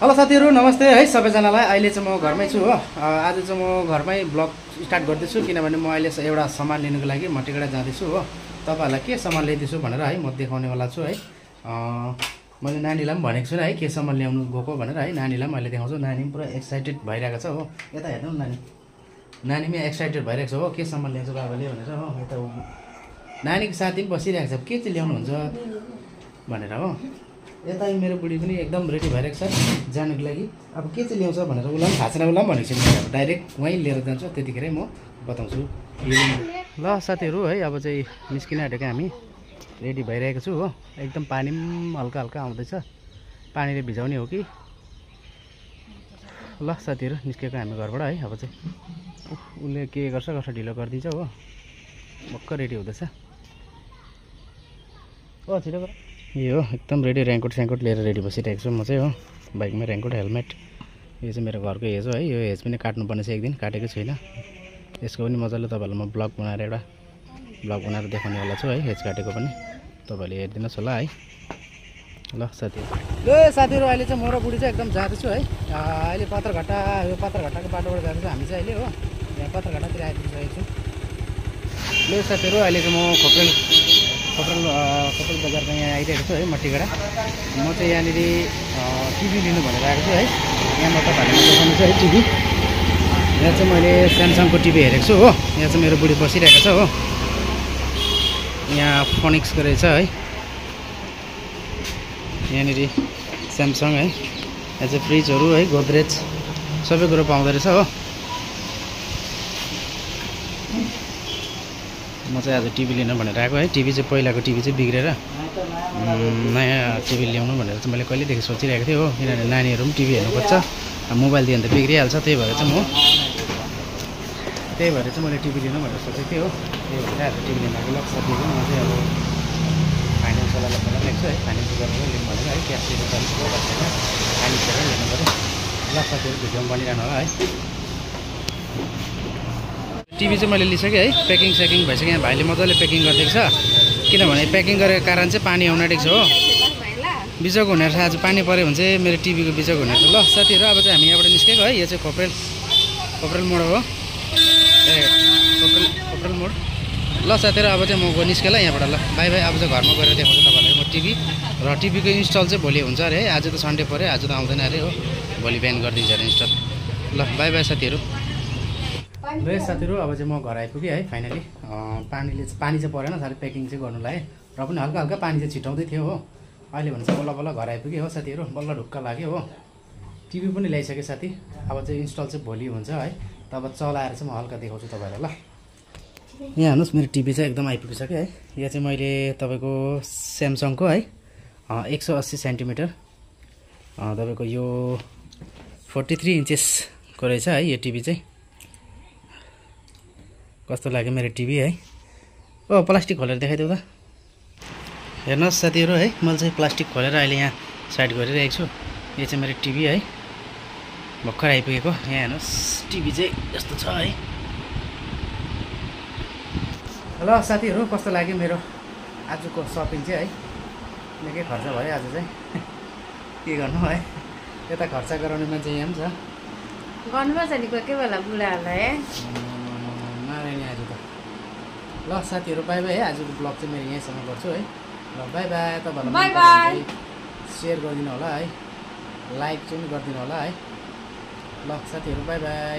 Hello साथीहरु नमस्ते है सबैजनालाई। अहिले चाहिँ म घरमै छु हो। आज चाहिँ म घरमै ब्लग स्टार्ट गर्दैछु किनभने म अहिले एउटा सामान लिनको लागि मटिगडा जाँदैछु हो। तपाईहरुलाई के सामान ल्याइदिन्छु भनेर है म देखाउनेवाला छु है। मैले नानीलाई पनि भनेको छु है के सामान ल्याउनु गएको भनेर है। नानीलाई पनि अहिले देखाउँछु। नानी पनि पुरा एक्साइटेड भइरहेको छ हो। यता हेर्नु नानी, नानी पनि एक्साइटेड भइरहेको छ हो के सामान ल्याउँछ बाबाले भनेर हो। यता नानीको साथी पनि बसिरहेको छ के चाहिँ ल्याउनुहुन्छ भनेर हो। यता मेरो बुढी पनि एकदम रेडी भइरहेको छ जानुको लागि। अब के चाहिँ ल्याउँछ भनेर उसलाई पनि थाहा छैन, उसलाई पनि भनेको छु मैले। अब डाइरेक्ट वहीँ लिएर जान्छु, त्यतिखेरै म बताउँछु। ल साथीहरू है अब चाहिँ निस्किन आँटेको हामी रेडी भइरहेको छु हो। एकदम पानी पनि हल्का हल्का आउँदैछ, पानीले भिजाउने हो कि। ल साथीहरू निस्केको हामी घरबाट है। अब चाहिँ उसले के गर्छ ढिलो गरिदिन्छ हो। भक्क रेडी हुँदैछ हो। छिटो गर। यो हो एकदम रेडी, रेनकोट लिएर रेडी बसिरहेको छु म चाहिँ हो। बाइकमा रेनकोट हेलमेट। यो चाहिँ मेरो घरको हेज हो है। यो हेज पनि काट्नुपर्ने छ, एक दिन काटेको छैन। यसको पनि मजाले तपाईँहरूलाई म ब्लग बनाएर बनाएर देखाउनेवाला छु है। हेज काटेको पनि तपाईँहरूले हेरिदिनुहोस् होला है। ल साथीहरू, ल साथीहरू अहिले चाहिँ म र बुढी चाहिँ एकदम जाँदैछु है। अहिले पात्रघट्टा, यो पात्रघट्टाको बाटोबाट जाँदैछु हामी चाहिँ अहिले हो। यहाँ पात्रघट्टातिर आइपुगिसकेको छु। ल साथीहरू अहिले चाहिँ म कपल बजारमा यहाँ आइरहेको छु है मटिगडा। म चाहिँ यहाँनिर टिभी लिनु भनेर आएको छु है। यहाँ म तपाईँहरूलाई देखाउनु छु है टिभी। यहाँ चाहिँ मैले स्यामसङको टिभी हेरेको छु हो। यहाँ चाहिँ मेरो बुढी बसिरहेको छ हो। यहाँ फोनिक्सको रहेछ है। यहाँनिर स्यामसङ है। यहाँ चाहिँ फ्रिजहरू है, गोदरेज सबै कुरो पाउँदो रहेछ हो। म चाहिँ आज टिभी लिनु भनेर आएको है। टिभी चाहिँ पहिलाको टिभी चाहिँ बिग्रेर नयाँ टिभी ल्याउनु भनेर चाहिँ मैले कहिलेदेखि सोचिरहेको थिएँ हो। किनभने नानीहरू पनि टिभी हेर्नु खोज्छ, मोबाइल दियो भने त बिग्रिहाल्छ। त्यही भएर चाहिँ मैले टिभी लिनु भनेर सोचेको थिएँ हो। त्यही भएर आज टिभी लिनु आएको। लक्ष्य दिएको म चाहिँ अब फाइनेन्सवालालाई बोलाएर ल्याएको छु है। फाइनेन्स गरेर लिनु भनेर है। क्यास लिनु पर्ने छैन, फाइनेन्स गरेर लिनु पऱ्यो। लक्ष्य दिएको भिडियोमा बनिरहनु होला है। टिभी चाहिँ मैले लिइसकेँ है। पेकिङ सेकिङ भइसक्यो। यहाँ भाइले मजाले पेकिङ गरिदिएको छ। किनभने पेकिङ गरेको कारण चाहिँ पानी आउन आँटेको छ हो। बिजोग हुने रहेछ आज। पानी पऱ्यो भने चाहिँ मेरो टिभीको बिजोग हुने रहेछ। ल साथीहरू अब चाहिँ हामी यहाँबाट निस्केको है। यो चाहिँ खोप्रेल मोड हो। खोप्रेल मोड। ल साथीहरू अब चाहिँ म निस्केँ ल यहाँबाट। ल बाई बाई। अब चाहिँ घरमा गएर देखाउँछु तपाईँलाई म टिभी। र टिभीको इन्स्टल चाहिँ भोलि हुन्छ अरे है। आज त सन्डे पऱ्यो, आज त आउँदैन अरे हो। भोलि बिहान गरिदिन्छ अरे इन्स्टल। ल बाई बाई साथीहरू। ल साथीहरू अब चाहिँ म घर आइपुगेँ है फाइनली। पानी चाहिँ परेन, साह्रै पेकिङ चाहिँ गर्नु लाग्यो। र पनि हल्का हल्का पानी चाहिँ छिटाउँदै थियो हो। अहिले भने चाहिँ बल्ल बल्ल घर आइपुगेँ हो साथीहरू। बल्ल ढुक्क लाग्यो हो। टिभी पनि ल्याइसकेँ साथी। अब चाहिँ इन्स्टल चाहिँ भोलि हुन्छ है। तब चलाएर चाहिँ म हल्का देखाउँछु तपाईँलाई। ल यहाँ हेर्नुहोस् मेरो टिभी चाहिँ एकदम आइपुगिसक्यो है। यो चाहिँ मैले तपाईँको स्यामसङको है 180 सेन्टिमिटर तपाईँको यो 43 इन्चेसको रहेछ है यो टिभी चाहिँ। कस्तो लाग्यो मेरो टिभी है। ओ प्लास्टिक खोलेर देखाइदेऊ त। हेर्नुहोस् साथीहरू है, मैले चाहिँ प्लास्टिक खोलेर अहिले यहाँ साइड गरिरहेको छु। यो चाहिँ मेरो टिभी है, भर्खर आइपुगेको। यहाँ हेर्नुहोस् टिभी चाहिँ यस्तो छ है। ल साथीहरू कस्तो लाग्यो मेरो आजको सपिङ चाहिँ है। निकै खर्च भयो आज चाहिँ। के गर्नु है, यता खर्च गराउने मान्छे यहाँ पनि छ। गर्नुपर्छ नि कोही कोही बेला बुढाहरूलाई है। नरायणी आज त। ल साथीहरू बाई बाई है। आजको ब्लग चाहिँ मेरो यहीँसम्म गर्छु है। ल बाई बाई। तपाईँहरूलाई सेयर गरिदिनु होला है, लाइक चाहिँ गरिदिनु होला है। ल साथीहरू बाई बाई।